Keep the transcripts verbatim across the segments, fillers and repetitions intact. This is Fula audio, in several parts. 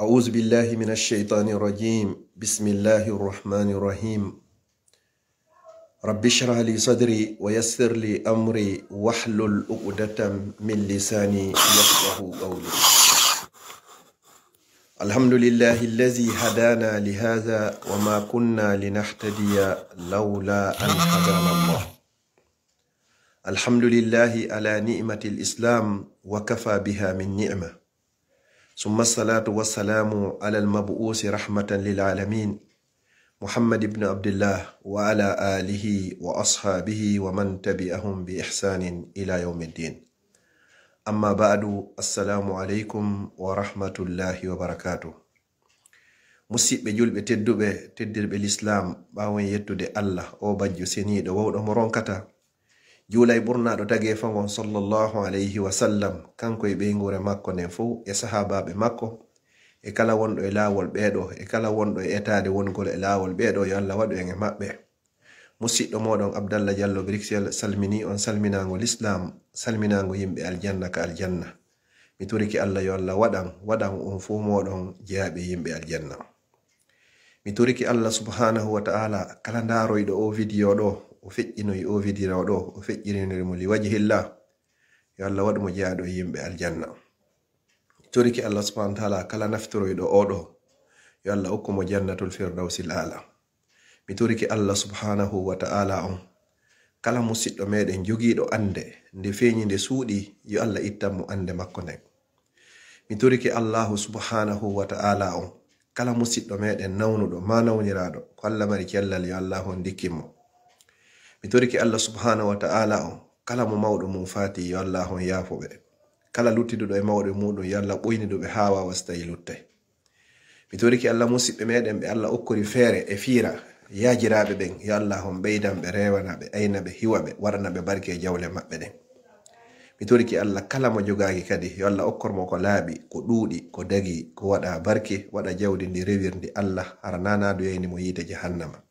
أعوذ بالله من الشيطان الرجيم. بسم الله الرحمن الرحيم. رب اشرح لي صدري ويسر لي أمري واحلل عقدة من لساني يفقه قولي. الحمد لله الذي هدانا لهذا وما كنا لنهتدي لولا أن هدانا الله. الحمد لله على نعمة الإسلام وكفى بها من نعمة. ثم الصلاة والسلام على المبعوث رحمة للعالمين محمد بن عبد الله وعلى آله وأصحابه ومن تبعهم بإحسان إلى يوم الدين. أما بعد، السلام عليكم ورحمة الله وبركاته. Musiɗɓe julɓe tedduɓe, teddirɓe lislaam, ɓaawo en yettude Allah, o bajjo seniiɗo, wawɗo mo ronkata, juula e ɓurnaaɗo tageefo ngon, sallallahu alayhi wa sallam, kanko e ɓeynguure makko nden fow, e sahaabaaɓe makko, e kala wonɗo e laawol ɓeeɗo, e kala wonɗo e etaade wongol e laawol ɓeeɗo, yo Allah waɗu en e maɓɓe. Musiɗɗo mooɗon Abdallah Diallo Bruxelles salminii on salminaango lislaam, salminaango yimɓe aljanna ka aljanna. Mi torike Allah yo Allah waɗan, waɗan on fow mooɗon jeyaaɓe yimɓe aljanna. Mi torike Allah subhanahu wa ta'ala, kala ndaaroyɗo o video ɗo, o feƴƴinoyi o video ɗo, o feƴƴirinori mo li wajhillah, yo Allah waɗu mo jeyaaɗo e yimɓe aljanna. Mi torike Allah subhanahu wa ta'ala, kala naftoroyɗo o ɗo, yo Allah okku mo jannatul firdawsil a'la. Mi torike Allah subhanahu wa ta'ala on, kala musiɗɗo meɗen jogiiɗo annde, nde feeñi nde suuɗi, yo Allah ittan mo annde makko nden. Mi torike Allahu subhanahu wa ta'ala on, kala musiɗɗo meɗen nawnuɗo ma nawniraaɗo, ko Allah mari cellal, yo Allah on ndikkin mo. Mi torike Allah subhanahu wa ta'ala on, kala mo mawɗo mum faati, yo Allah on yaafo ɓe. Kala luttiduɗo e mawɗo muɗum, yo Allah ɓoynidu ɓe haa waawa so tawi luttay. Mi torike Allah musiɗɓe meɗen ɓe Allah okkori feere e fiira, yaajiraaɓe ɓen, yo Allah on ɓeydan ɓe, rewana ɓe, ayna ɓe, hiwa ɓe, waɗana ɓe barke e jawle maɓɓe ɗen. Mi torike Allah kala mo jogaaki kadi, yo Allah okkor mo ko laaɓi, ko ɗuuɗi, ko dagi, ko waɗa barke, waɗa jawdi ndi rewirndi Allah, hara nanaadu yayni mo yiite jahannama.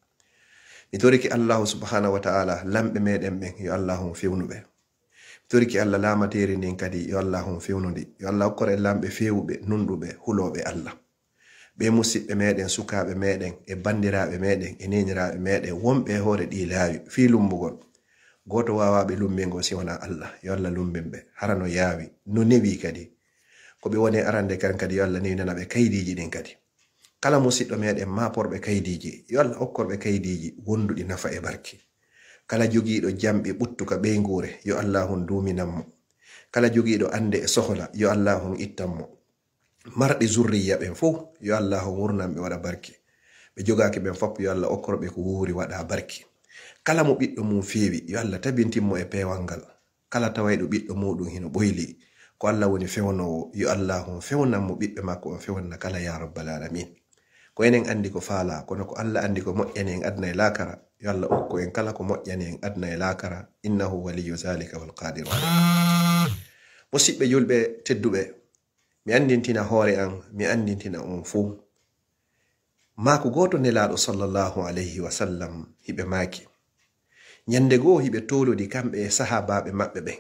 Mi torike Allahu subhanahu wa ta'ala, lamɓe meɗen ɓen, yo Allah on fewnu ɓe. Mi torike Allah laamateeri ndin kadi, yo Allah on fewnu ndi. Yo Allah okkor en lamɓe feewuɓe, nunɗuɓe, hulooɓe Allah. Ɓe musiɗɓe meɗen, sukaaɓe meɗen, e banndiraaɓe meɗen, e neeniraaɓe meɗen, wonɓe e hoore ɗi laawi, fii lummbugol. Gooto waawaa ɓe lummbingol si wonaa Allah. Yo Allah lummbin ɓe, hara no yaawi, no newi kadi. Ko ɓe woni arande kan kadi, yo Allah newinana ɓe kaydiiji ɗin kadi. Kala musiɗɗo meɗen maaporɓe kaydiiji, yo Allah okkor ɓe kaydiiji wonduɗi nafa e barke. Kala jogiiɗo jamɗi ɓuttuka ɓeynguure, yo Allah on duuminan mo. Kala jogiiɗo annde e sohla, yo Allah on ittan mo. Marɓe zurriya ɓen fow, yo Allah on wurnan ɓe waɗa barke. Ɓe jogaaki ɓen fop, yo Allah okkor ɓe ko wuuri waɗa barke. Kala mo ɓiɗɗo mum feewi, yo Allah tabintin mo e peewal ngal. Kala tawayɗo ɓiɗɗo muɗum hino ɓoyli, ko Allah woni fewnoowo, yo Allah on fewnan mo ɓiɓɓe makko on fewnna kala, ya rabbal alamin. Ko enen anndi ko faalaa, kono ko Allah anndi ko moƴƴani en aduna e laakara. Yo Allah okku en kala ko moƴƴani en aduna e laakara, innahu waliyyu zalika wal qadiru alayh. Musiɗɓe julɓe tedduɓe, mi anndintina hoore an, mi anndintina on fow. Maaku gooto Nelaaɗo sallallahu alayhi wa sallam hiɓe maaki. Ñande goo hiɓe toolodi kamɓe e sahaabaaɓe maɓɓe ɓen.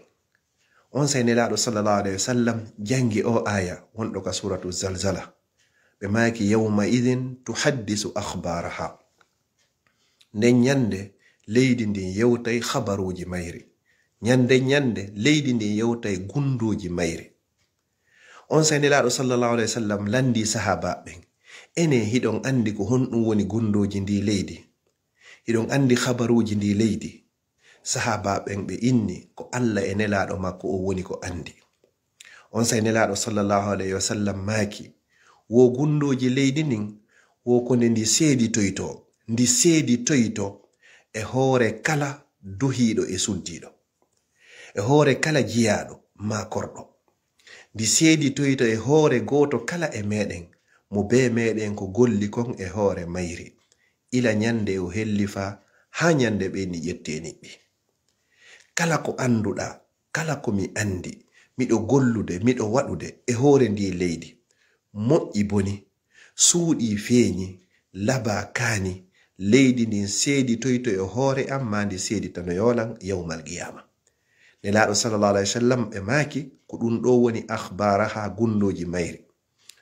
Onsay Nelaaɗo sallallahu alayhi wa sallam janngi o aaya wonɗo ka suuratu Zalzala. Ɓe maaki, "Yawma idhin tuhaddisu akhbaraha." Nden ñande leydi ndin yewtay habaruuji mayri. Ñande ñande leydi ndin yewtay gunndooji mayri. Onsay Nelaaɗo sallallahu alayhi wa sallam lanndii sahaabaaɓe ɓen, "Enen hiɗon anndi ko honɗum woni gunndooji ndii leydi? Hiɗon anndi habaruuji ndii leydi?" Sahaabaaɓe ɓen ɓe inni ko Allah e Nelaaɗo makko on woni ko anndi. Onsay Nelaaɗo sallallahu alayhi wa sallam maaki, "Wo gunndooji leydi ndin, wo ko nde ndi seeditoytoo, ndi seeditoytoo e hoore kala duhiiɗo e suddiiɗo, e hoore kala jiyaaɗo maa korɗo. Ndi seeditoytoo e hoore gooto kala e meɗen, mo bee meɗen ko golli kon e hoore mayri, ila ñande o hellifaa haa ñande ɓe ni ƴettee niɓɓi. Kala ko annduɗaa, kala ko mi anndi, miɗo gollude, miɗo waɗude e hoore ndii leydi, moƴƴi boni, suuɗii feeñi, labaa kaani, leydi ndin seeditoyto e hoore am, maa ndi seeditanoyoo lan yawmal qiyaama." Nelaaɗo sallallahu alayhi wa sallam ɓe maaki, "Ko ɗum ɗoo woni akhbaaraha, gunndooji mayri."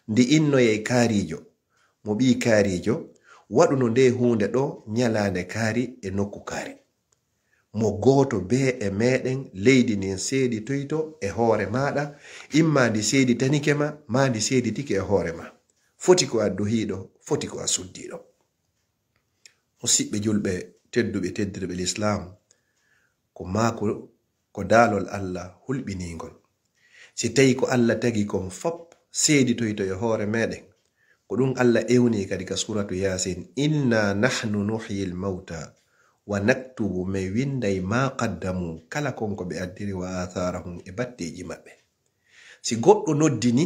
Ndi innoyay kaariijo, mo ɓii kaariijo, waɗuno nde huunde ɗo ñalaande kaari e nokku kaari. Mo gooto bee e meeɗen leydi ndin seeditoyto e hoore maaɗa, imma ndi seeditanike ma, maa ndi seeditike e hoore ma. Foti ko a duhiiɗo, foti ko a suddiiɗo. Musiɓɓe julɓe tedduɓe, teddirɓe Lislaam, ko maaku, ko daalol Allah hulɓiniingol. Si tawi ko Allah tagi kon fop seeditoyto e hoore meɗen, ko ɗum Allah ewni kadi ka suuratu Yaasin, "Inna nahnu nuhyil mawta wa naktubu", men winday ma qaddamu, kala kon ko ɓe addiri, wa atharahum, e batteeji maɓɓe. Si goɗɗo noddini,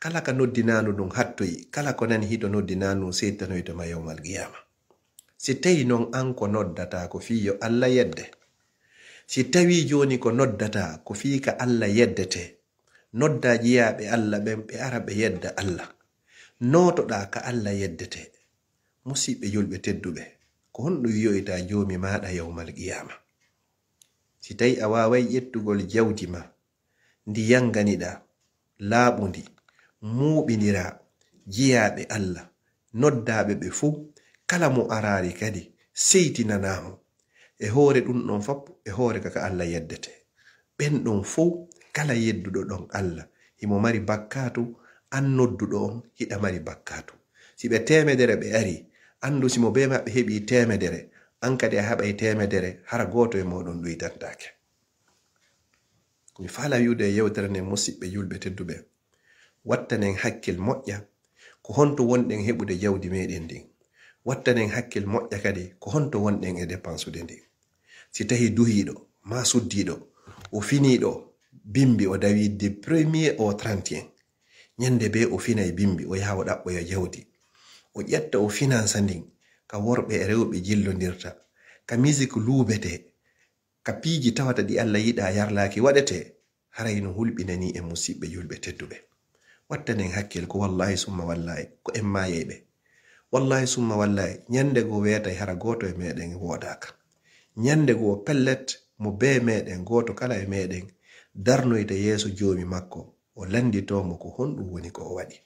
kala ka noddinaandu ndun hattoyi, kala ko nani hito noddinaandu ndun seeditanoyto ma yawmal qiyaama. Si tawi non an ko noddataa ko fii yo Allah yedde, si tawi jooni ko noddataa ko fii ka Allah yeddete, noddaa jiyaaɓe Allah ɓen ɓe ara ɓe yedda Allah. Nootoɗaa ka Allah yeddete. Musiɓɓe julɓe tedduɓe, ko honɗum wi'oytaa Joomi maaɗa yawmal qiyaama? Si tawi a waaway ƴettugol jawdi ma, ndi yanganiɗaa, laaɓundi, muuɓindiraa, jiyaaɓe Allah, noddaaɓe ɓe fuu, kala mo araari kadi, seytinanaa mo. E hoore ɗum ɗon fop, e hoore ka ka Allah yeddete. Ɓen ɗon fuu, kala yedduɗo ɗon Allah, himo mari bakkaatu, an nodduɗo on, hiɗa mari bakkaatu. Si ɓe teemedere ɓe ari, anndu si mo bee maɓɓe heɓii teemedere, an kadi a heɓay teemedere, hara gooto e mooɗon ɗuytantaake. Ko mi faalaa wi'ude e yewtere nden, musiɓɓe julɓe tedduɓe, wattanen hakkil moƴƴa ko honto wonɗen heɓude jawdi meɗen ndin. Wattanen hakkil moƴƴa kadi ko honto wonɗen e depansude ndin. Si tawi duhiiɗo maa suddiiɗo, o finiiɗo bimbi, o dawi de premier au trente et un, ñande bee o finay bimbi, o yaha o ɗaɓɓoya jawdi, o ƴetta o finansa ndin ka worɓe e rewɓe jillondirta, ka misik luubetee, ka piiji tawata ɗi Allah yiɗaa yarlaaki waɗetee, haray no hulɓinanii en, musiɓɓe julɓe tedduɓe. Wattanen hakkil ko wallaahi summa wallaahi ko en maayayɓe. Wallaahi summa wallaahi, ñande goo weetay hara gooto e meɗen woodaaka. Ñande goo pellet, mo bee meɗen, gooto kala e meɗen, darnoyta yeeso Joomi makko, o lannditoo mo ko honɗum woni ko o waɗi.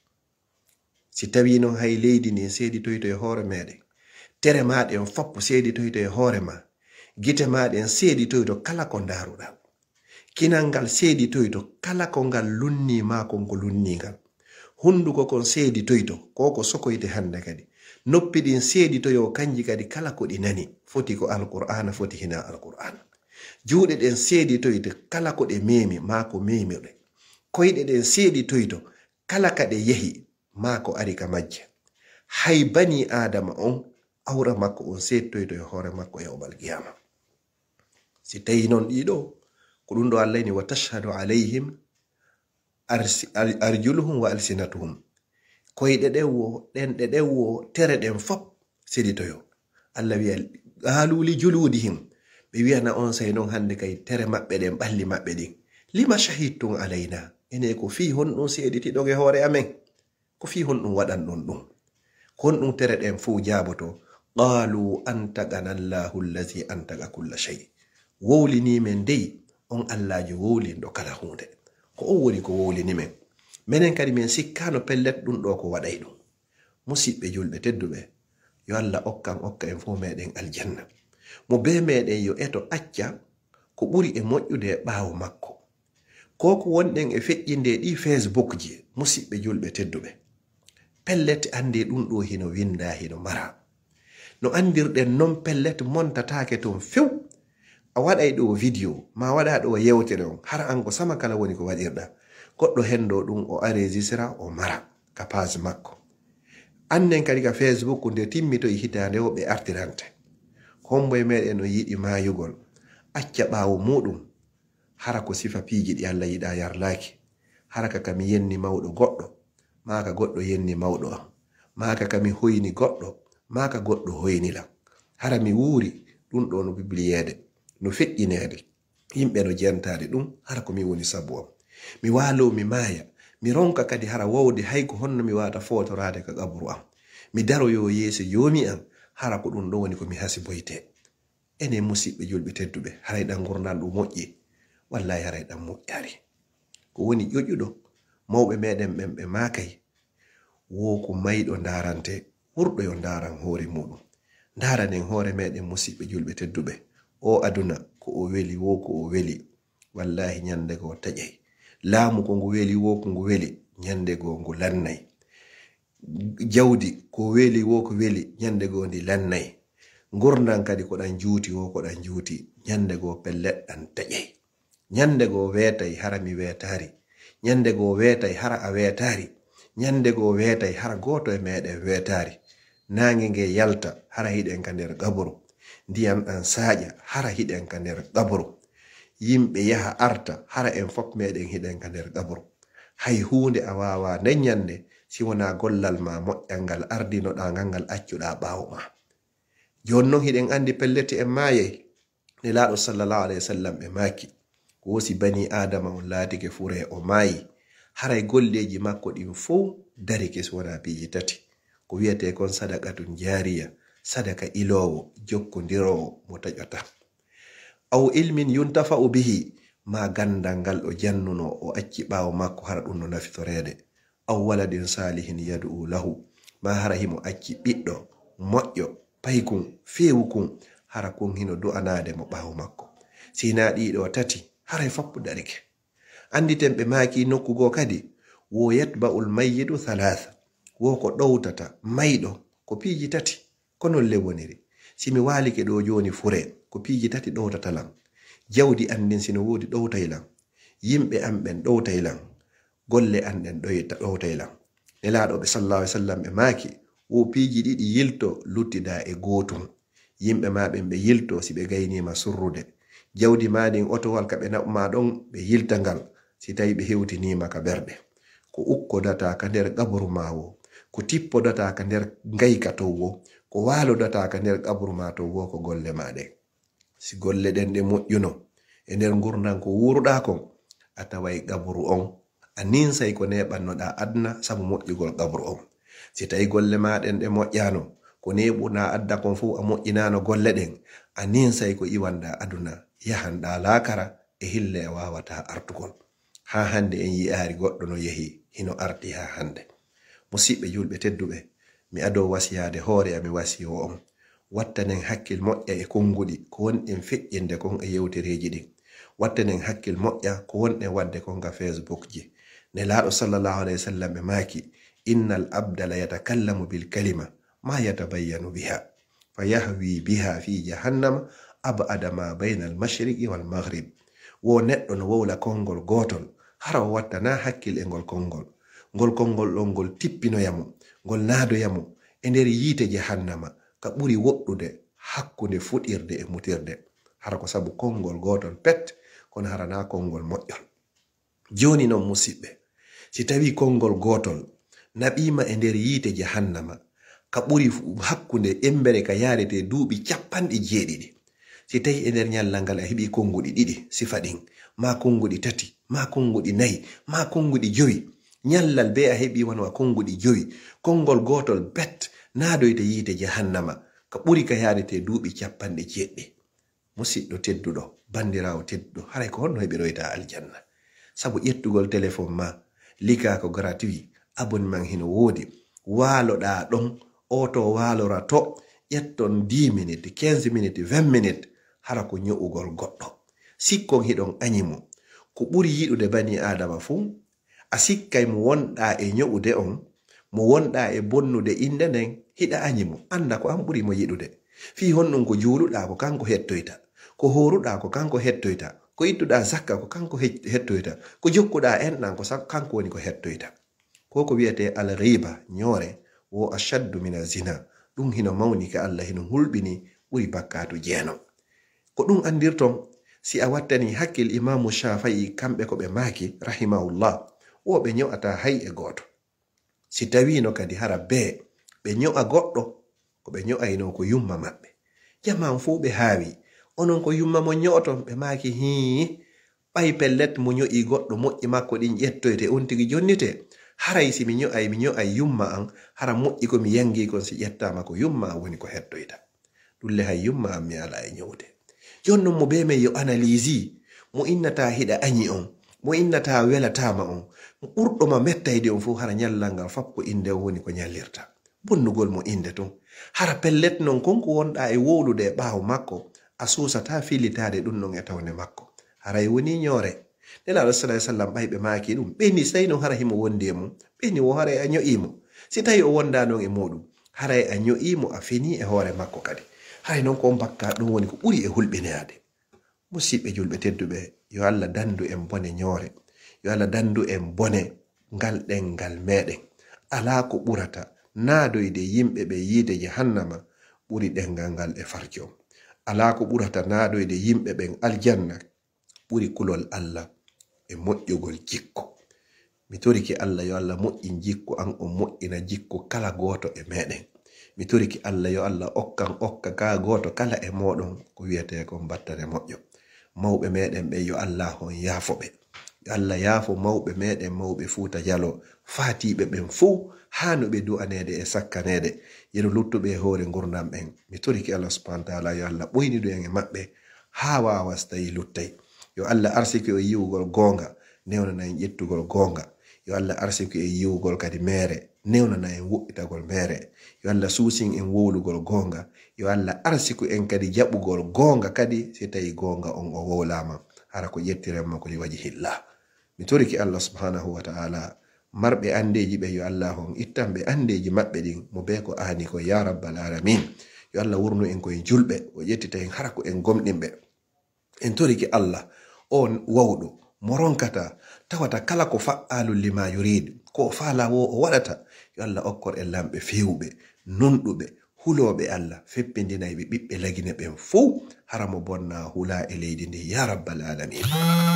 Si tawii non hay leydi ndin seeditoyto e hoore meɗen, tere maaɗen fop seeditoyto e hoore ma, gite maaɗen seeditoyto kala ko ndaaruɗaa, kinal ngal seeditoyto kala ko ngal lunnii maa kon ko lunnii ngal, hunnduko kon seeditoyto ko ko sokoyte hannde kadi, noppi ɗin seeditoyoo kanji kadi kala ko ɗi nani, foti ko Alqur'aana, foti hinaa Alqur'aana. Juuɗe ɗen seeditoyto kala ko ɗe meemi maa ko meemiɗe. Koyɗe ɗen seeditoyto kala ka ɗe yehi, maa ko ari ka majje. Hay banii Aadama on, awra makko on seeditoyto e hoore makko yawmal qiyaama. Si tawii non ɗii ɗoo, ko ɗum ɗoo Allah inni, "Wa tashhadu alayhim arsi-, al-, arjuluhum wa alsinatuhum." Koyɗe ɗen woo, ɗenɗe ɗen woo, tere ɗen fop seeditoyoo. Allah wi'a, "Qaalu li juluudihim." Ɓe wi'ana onsay non hannde kay tere maɓɓe ɗen, ɓalli maɓɓe ɗin, "Lima shahidtum alaynaa?" Enen ko fii honɗum seeditiɗon e hoore amen? Ko fii honɗum waɗanɗon ɗum? Ko honɗum tere ɗen fow jaabotoo? "Qaalu antaqana Allahu allazi antaqa kulla shay." Wowlinii men dey on Allaajo wowlinɗo kala huunde. Ko on woni ko wowlini men. Menen kadi men sikkaano pellet ɗum ɗoo ko waɗay ɗum. Musiɓɓe julɓe tedduɓe, yo Allah okkan, okka en fow meɗen aljanna. Mo bee meɗen yo eto acca ko ɓuri e moƴƴude e ɓaawo makko. Ko ko wonɗen e feƴƴinde e ɗii Facebook ji, musiɓɓe julɓe tedduɓe, pellet anndee ɗum ɗoo hino winndaa, hino maraa. No anndirɗen non, pellet montataake ton few. A waɗay ɗoo video, maa waɗa ɗoo yewtere on, hara an ko sama kala woni ko waɗirɗaa. Goɗɗo henndoo ɗum, o enregistra, o mara ka page makko. Annen kadi ka Facebook nde timmitoyi hitaande o ɓe artirante. Hombo e meɗen no yiɗi maayugol, acca ɓaawo muɗum? Hara ko sifa piiji ɗi Allah yiɗaa yarlaaki. Hara ka, ka mi yenni mawɗo goɗɗo, maa ka goɗɗo yenni mawɗo am, maa ka, ka mi hoyni goɗɗo, maa ka goɗɗo hoyni lan. Hara mi wuuri, ɗum ɗoo no publiyeede, no feƴƴineede. Yimɓe no jentaade ɗum, hara ko min woni sabu am. Mi waaloo, mi maaya, mi ronka kadi hara wowde hay ko honno mi waawata footoraade ka qaburu am. Mi daroyoo yeeso Joomi am, hara ko ɗum ɗoo woni ko mi hasiboytee. Enen musiɓɓe julɓe tedduɓe, haray ɗan ngurndan ɗum moƴƴi? Wallaahi, haray ɗan moƴƴaali. Ko woni ƴoƴuɗo, mawɓe meɗen ɓen ɓe maakay, Wo ko mayɗo ndaarante, wurɗo yo ndaaran hoore muuɗum. Ndaaranen hoore meeɗen, musiɓɓe julɓe tedduɓe. O aduna, ko o weli, wo ko o weli. Wallaahi, ñannde goo taƴay. Laamu, ko ngu weli, wo ko ngu weli, ñannde goo ngu lannay. Jawdi, ko weli, wo ko weli, ñannde goo ndi lannay. Ngurndan kadi, ko ɗan juuti, wo ko ɗan juuti, ñannde goo pellet ɗan taƴay. Ñannde goo weetay, hara mi weetaari. Ñannde goo weetay, hara a weetaari. Ñannde goo weetay, hara gooto e meeɗen weetaari. Naange nge yalta, hara hiɗen ka nder qaburu. Ndiyan ɗan saaƴa, hara hiɗen ka nder qaburu. Yimɓe yaha arta, hara en fof meeɗen hiɗen ka nder qaburu. Hay huunde a waawaa nden ñannde, si wonaa gollal maa moƴƴal ngal ardinoɗaa ngal, ngal accuɗaa ɓaawo maa. Jooni non hiɗen anndi pelleti en maayay. Nelaaɗo sallallahu alayhi wa sallam ɓe maaki, wo si banii Aadama on laatike furee, o maayi, haray golleeji makko ɗin fow darike si wonaa piiji tati. Ko wi'etee kon sadaqatun jaariya, sadaka iloowo, jokkondiroowo, mo taƴataa. Aw ilmin yuntafa'u bihi, maa ganndal ngal o jannunoo, o acci ɓaawo makko, hara ɗum no nafitoreede. Aw waladin saalihin yad'u lahu, maa hara himo acci ɓiɗɗo moƴƴo, paykun, feewukun, hara kun hino du'anaade mo ɓaawo makko. Si hinaa ɗii ɗoo tati, haray fappu darike. Annditen ɓe maaki nokku goo kadi, wo yatba'ul mayyitu thalaatha, wo ko ɗowtata mayɗo ko piiji tati. Ko non le woniri. Si mi waalike ɗoo jooni fure, ko piiji tati ɗowtata lan. Jawdi an ndin si no woodi ɗowtay lan. Yimɓe an ɓen ɗowtay lan. Golle an ɗen ɗoyta-, ɗowtay lan. Nelaaɗo ɓe sallallahu alaihi wasallam ɓe maaki, wo piiji ɗiɗi yilto luttidaa e gootun. Yimɓe maa ɓen ɓe yilto si ɓe gayniima surrude. Jawdi maa ndin, otowal ka ɓe naɓu maa ɗon, ɓe yilta ngal si tawi ɓe hewtiniima ka ɓerɗe. Ko ukkodataa ka nder qaburu maa wo, ko tippodataa ka nder ngayka ton wo, ko waalodataa ka nder qaburu maa ton wo, ko golle maa ɗen. Si golle ɗen ɗe moƴƴuno e nder ngurndan ko wuuruɗaa kon, a taway qaburu on, a ninsay ko neeɓannoɗaa aduna sabu moƴƴugol qaburu on. Si tawi golle maa ɗen ɗe moƴƴaano, ko neeɓuɗaa aduna kon fow a moƴƴinaano golle ɗen, a ninsay ko iwanɗaa aduna, yahanɗaa laakara e hille a waawataa artugol. Haa hannde en yi'aari goɗɗo no yehi, hino arti haa hannde. Musiɓɓe julɓe tedduɓe, mi adoo wasiyaade hoore am e wasiyo on. Wattanen hakkil moƴƴa e konnguɗi ko wonɗen feƴƴinde kon e yewtereeji ɗin. Wattanen hakkil moƴƴa ko wonɗen waɗde kon ka Facebook ji. Nelaaɗo sallallahu alayhi wa sallam ɓe maaki, "Innal abda la yatakallamu bil kalima ma yatabayyanu biha, fa yahwi biha fi jahannama ab'ada ma baynal mashriqi wal maghrib." Wo neɗɗo no wowla konngol gootol, hara o wattanaa hakkil e ngol konngol. Ngol konngol ɗon ngol tippinoya mo, ngol naadoya mo e nder yiite jahannama, ka ɓuri woɗɗude hakkunde fuɗirde e mutirde. Hara ko sabu konngol gootol pet, kono hara naa konngol moƴƴol. Jooni non, musiɓɓe, si tawii konngol gootol naɓiima e nder yiite jahannama, ka ɓuri fu-, hakkunde embere ka yaarete duuɓi capanɗe jeeɗiɗi. Si tawii e nder ñallal ngal a heɓii konnguɗi ɗiɗi, sifa ɗin, maa konnguɗi tati, maa konnguɗi nayi, maa konnguɗi jowi, ñallal bee a heɓii wano a konnguɗi jowi, konngol gootol bet naadoyte yiite jahannama, ka ɓuri ka yaarete duuɓi capanɗe jeeɗiɗi. Musiɗɗo tedduɗo, banndiraawo tedduɗo, haray ko honno heɓiroyta aljanna? Sabu ƴettugol telefon ma, likaa ko gratuit, abonnement hino woodi. Waaloɗaa ɗon, oto waalora to, ƴetton dix minutes, quinze minutes, vingt minutes, hara ko ño'ugol goɗɗo. Sikkon hiɗon añi mo. Ko ɓuri yiɗude banii Aadama fuu, a sikkay mo wonɗaa e ño'ude on, mo wonɗaa e bonnude innde nden, hiɗa añi mo, annda ko an ɓuri mo yiɗude. Fii honɗun ko juuluɗaa ko kanko hettoyta, ko hooruɗaa ko kanko hettoyta, ko ittuɗaa zakka ko kanko he-, hettoyta, ko jokkuɗaa enɗan ko sa-, kanko woni ko hettoyta. Ko ko wi'etee al-ghiiba, ñoore, wo ashaddu mina zina. Ɗun hino mawni ka Allah, hino hulɓini, ɓuri bakkaatu jeenon. Ko ɗun anndirton, si a wattanii hakkil Imaamu Shaafi'i, kamɓe ko ɓe maaki, rahimahullah, wo ɓe ño'ataa hay e gooto. Si tawiino kadi hara bee ɓe ño'a goɗɗo, ko ɓe ño'aynoo ko yumma maɓɓe. Jamaa on fow ɓe haawi, "Onon ko yumma mon ño'oton?" Ɓe maaki, "Hii, ɓay pellet mo ño'ii goɗɗo, moƴƴi makko ɗin ƴettoyte, on tigi jonnitee. Haray si mi ño'ay, mi ño'ay yumma an, hara moƴƴi ko mi yangii kon si ƴettaama ko yumma an woni ko hettoyta." Ɗun le hay yumma an mi alaa e ño'ude. Jooni non mo bee men yo analyse, mo innataa hiɗa añi on, mo innataa welataama on, ɓurɗo ma mettayde on fof, hara ñallal ngal fappo innde on woni ko ñallirta. Bonnugol mo innde tun. Hara pellet non, kon ko wonɗaa e wowlude e ɓaawo makko, a suusataa fillitaade ɗun non e tawne makko. Haray wonii ñoore. Nelaaɗo sallallahu alayhi wa sallam, ɓay ɓe maaki ɗum, ɓe ni, si tawi non hara himo wondi e mum, ɓe ni, wo haray a ño'ii mo. Si tawi o wondaa non e muuɗum, haray a ño'ii mo, a fenii e hoore makko kadi. Haray non ko on bakkaat ɗum woni ko ɓuri e hulɓinaade. Musiɓɓe julɓe tedduɓe, yo Allah dandu en bone ñoore. Yo Allah dandu en bone ngal ɗenngal meɗen. Alaa ko ɓurata naadoyde yimɓe ɓe yiite jahannama ɓuri ɗenngal ngal e farjo. Alaa ko ɓurata naadoyde yimɓe ɓen aljanna ɓuri kulol Allah e moƴƴugol jikku. Mi torike Allah, yo Allah moƴƴin jikku an, o moƴƴina jikku kala gooto e meɗen. Mi torike Allah, yo Allah okkan, okka ka gooto kala e moɗon ko wiyetee kon battane moƴƴo. Mawɓe meɗen ɓen, yo Allah on yaafo ɓe. Yo Allah yaafo mawɓe meɗen, mawɓe Fuuta Jaloo, faatiiɓe ɓen fow, haa no ɓe du'aneede e sakkaneede. Yeru luttuɓe e hoore ngurndan ɓen. Mi torike Allah subhanahu wa ta'ala, yo Allah ɓoynidu en e maɓɓe, haa waawa si tawi luttay. Yo Allah arsike o yiwugol goonga, newnana en ƴettugol goonga. Yo Allah arsike en yiwugol kadi meere, newnana en woɗɗitagol meere. Yo Allah suusin en wowlugol goonga. Yo Allah arsiku en kadi jaɓugol goonga kadi, si tawi goonga on o wowlaama, hara ko ƴettiren mo ko li wajhillah. Mi torike Allah subhanahu wa ta'ala, marɓe andeeji ɓe, yo Allah on ittan ɓe andeeji maɓɓe ɗin, mo bee ko aani ko, ya rabbal alamin. Yo Allah wurnu en koye julɓe, o ƴettita en hara ko en gomɗinɓe. En torike Allah, on wawɗo, mo ronkata, tawata kala ko fa'aalun lima yurid, ko o faalaa wo o waɗata. Yo Allah okkor en lamɓe feewuɓe, nunɗuɓe, hulooɓe Allah, feppindinayɓe ɓiɓɓe Lagine ɓen fow, hara mo bonnaa hulaa e leydi ndi, ya rabbal alamin.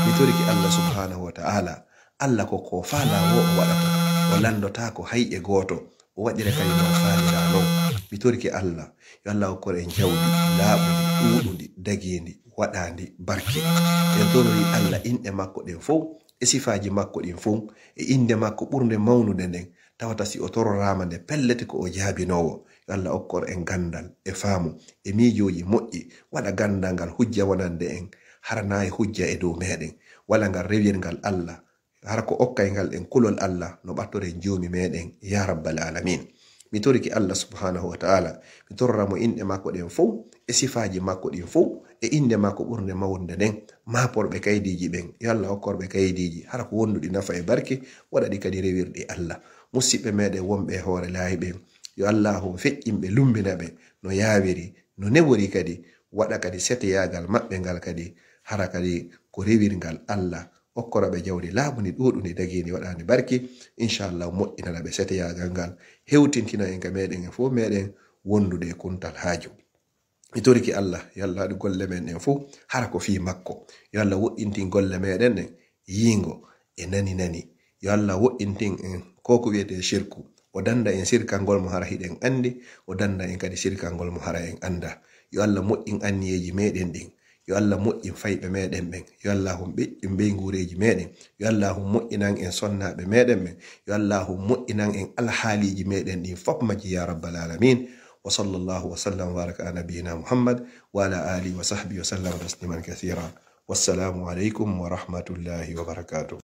Mi torike Allah subhanahu wa ta'ala, Allah ko ko faalaa wo o waɗata, o lanndotaako hay e gooto, o waɗira kadi no faaliraa non. Mi torike Allah, yo Allah okkor en jawdi laaɓundi, ɗuuɗundi, dagiindi, waɗaandi barke. En torori Allah inɗe makko ɗen fow, e sifaaji makko ɗin fow, e innde makko ɓurnde mawnude nden, tawata si o tororaama nde, pellet ko o jaabinoowo. Yo Allah okkor en ganndal e faamu e miijooji moƴƴi, waɗa ganndal ngal hujja wonande en, hara naa e hujja e dow meɗen, wala ngal rewirgal Allah, hara ko okkay ngal en kulol Allah no ɓattoren Joomi meɗen, ya rabbal alamin. Mi torike Allah subhanahu wa ta'ala, mi torora mo inɗe makko ɗen fow, e sifaaji makko ɗin fow, e innde makko ɓurnde mawnude nden, maaporɓe kaydiiji ɓen, yo Allah okkor ɓe kaydiiji, hara ko wonduɗi nafa e barke, waɗa ɗi kadi rewirɗi Allah. Musiɓɓe meɗen wonɓe e hoore laayi ɓen, yo Allah on feƴƴin ɓe, lumbina ɓe no yaawiri, no newori kadi, waɗa kadi seteyaagal maɓɓe ngal kadi, hara kadi ko rewirgal Allah, okkora ɓe jawdi laaɓundi, ɗuuɗundi, dagiindi, waɗaandi barki, inchallah, moƴƴinana ɓe seteyaagal ngal, hewtintina en ka meɗen e fof meɗen wondude e kuntal haaju. Mi torike Allah, yo Allah waɗu golle men ɗen fof hara ko fii makko. Yo Allah woɗɗintin golle meɗen ɗen, yiingo e nani nani. Yo Allah woɗɗintin en ko ko wiyetee shirku. O danda en sirkangol mo hara hiɗen andi, o danda en kadi sirkangol mo hara en anda. Yo Allah moƴƴin anniyeeji meɗen ɗin. Yo Allah moƴƴin fayɓe meɗen ɓen. Yo Allah hon ɓeƴƴin ɓeynguureeji meɗen. Yo Allah hon moƴƴinan en sonnaaɓe meɗen ɓen. Yo Allah hon moƴƴinan en alhaaliiji meɗen ɗin fof majji ya rabbal alamin. Wa sallallahu wa sallam wa baraka ala nabiyyina Muhammad wa ala alihi wa sahbihi wa sallam tasliman kathira. Wassalamu alaikum wa rahmatullahi wa barakatuh.